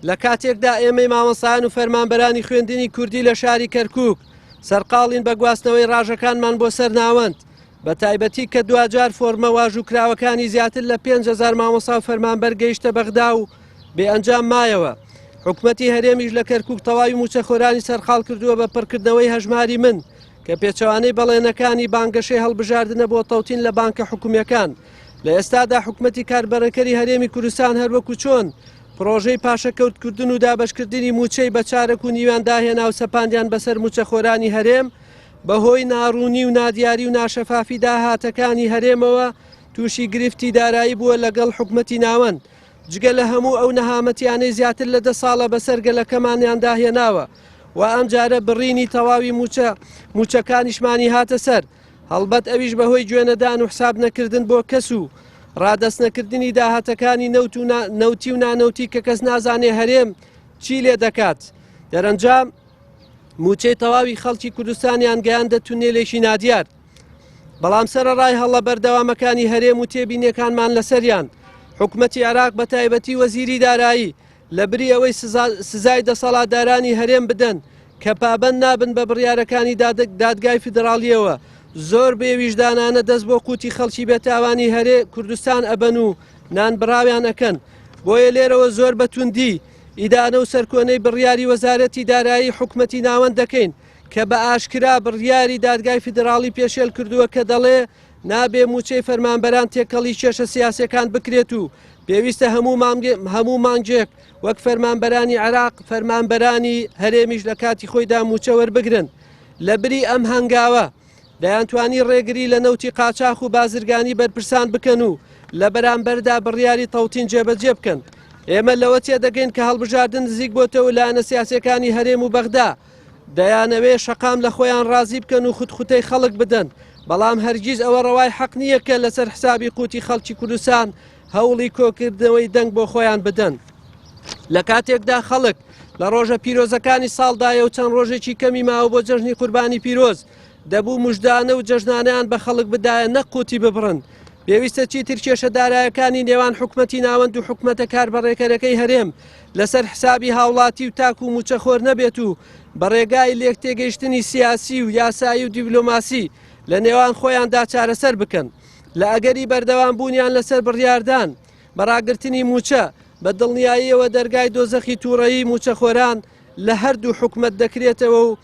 لە کاتێکدا ئێمەی مامۆستایان و فەرمانبەرانی خوێندنی کوردی لە شاری کەرکووک سەرقاڵین بە گواستنەوەی ڕاژەکانمان بۆ سەر ناوەند، بە تایبەتی کە دواجار فۆرمە واژووکراوەکانی زیاتر لە 5000 مامۆستا و فەرمانبەر گەیشتە بەغدا و بێ ئەنجام مایەوە. حکومەتی هەرێمیش لە کەرکووک تەواوی مووچەخۆرانی سەرقاڵ کردووە بە پڕکردنەوەی هەژماری من کە پێچەوانەی بەڵێنەکانی بانگەشەی هەڵبژاردنە بۆ تەوتین لە بانکە حکومییەکان. لە ئێستادا حکومەتی کاربەڕێکەری هەرێمی کوردستان هەروەکو چۆن پڕۆژەی پاشەکەوتکردن و دابەشکردنی مووچەی بە چارەک و نیویان داهێنا و سەپاندیان بەسەر مووچەخۆرانی هەرێم، بەهۆی ناڕوونی و نادیاری و ناشەفافی داهاتەکانی هەرێمەوە تووشی گرفتی دارایی بووە لەگەڵ حکومەتی ناوەند، جگە لە هەموو ئەو نەهامەتیانەی زیاتر لە دە ساڵە بەسەر گەلەکەمانیاندا هێناوە و ئەمجارە بڕینی تەواوی مووچە مووچەکانیشمانی هاتە سەر. هەڵبەت ئەویش بەهۆی گوێنەدان و حساب نەکردن بۆ کەس و ڕادەست نەکردنی داهاتەکانی نەوت و نەوتی و نانەوتی کە کەس نازانێ هەرێم چی لێ دەکات. دەرەنجام موچەی تەواوی خەڵکی کوردستانیان گەیاندە تونێلێکی نادیار. بەڵام سەرەڕای هەڵە بەردەوامەکانی هەرێم و تێبینیەکانمان لەسەریان، حکومەتی عێراق بە تایبەتی وەزیری دارایی لەبری ئەوەی سزای دەسەڵاتدارانی هەرێم بدەن کە پابەند نابن بە بڕیارەکانی دادگای فیدراڵیەوە، زۆر بێ ویژدانانە دەست بۆ قوتی خەڵکی بێتاوانی هەرێ کوردستان ئەبەن و نان بڕاویان ئەکەن. بۆیە لێرەوە زۆر بە توندی ئیدانە و سەرکۆنەی بڕیاری وەزارەتی دارایی حکومەتی ناوەند دەکەین کە بە ئاشکرا بڕیاری دادگای فیدراڵی پێشێل کردووە کە دەڵێ نابێ مووچەی فەرمانبەران تێکەڵی کێشە سیاسیەکان بکرێت و پێویستە هەموو مانگێک وەک فەرمانبەرانی عێراق فەرمانبەرانی هەرێمیش لە کاتی خۆیدا مووچە وەربگرن. لە بری ئەم هەنگاوە دەیانتوانی ڕێگری لە نەوتی قاچاخ و بازرگانی بەرپرسان بکەن و لە بەرامبەردا بڕیاری تەوتین جێبەجێ بکەن. ئێمە لەوە تێدەگەین کە هەڵبژاردن نزیک بۆتەوە لایەنە سیاسیەکانی هەرێم و بەغدا دەیانەوێ شەقام لە خۆیان ڕازی بکەن و خوتخوتەی خەڵک بدەن، بەڵام هەرگیز ئەوە ڕەوای حەق نییە کە لەسەر حسابی قوتی خەڵکی کوردستان هەوڵی کۆکردنەوەی دەنگ بۆ خۆیان بدەن. لە کاتێکدا خەڵک لە ڕۆژە پیرۆزەکانی ساڵدایە و چەند ڕۆژێکی کەمی ماوە بۆ جەژنی قوربانی پیرۆز، دەبوو مژدانە و جەژنانەیان بە خەڵک بدایە نەک قوتی ببڕن. پێویستە چیتر کێشە دارایەکانی نێوان حکومەتی ناوەند و حکومەتە کاربەڕێکەرەکەی هەرێم لەسەر حسابی هاوڵاتی و تاک و موچەخۆر نەبێت و بە ڕێگای لێکتێگەیشتنی سیاسی و یاسایی و دیبلۆماسی لە نێوان خۆیاندا چارەسەر بکەن. لە ئەگەری بەردەوام بوونیان لەسەر بڕیاردان بە ڕاگرتنی موچە، بە دڵنیاییەوە دەرگای دۆزەخی توڕەیی موچەخۆران لە هەردوو حکومەت دەکرێتەوە و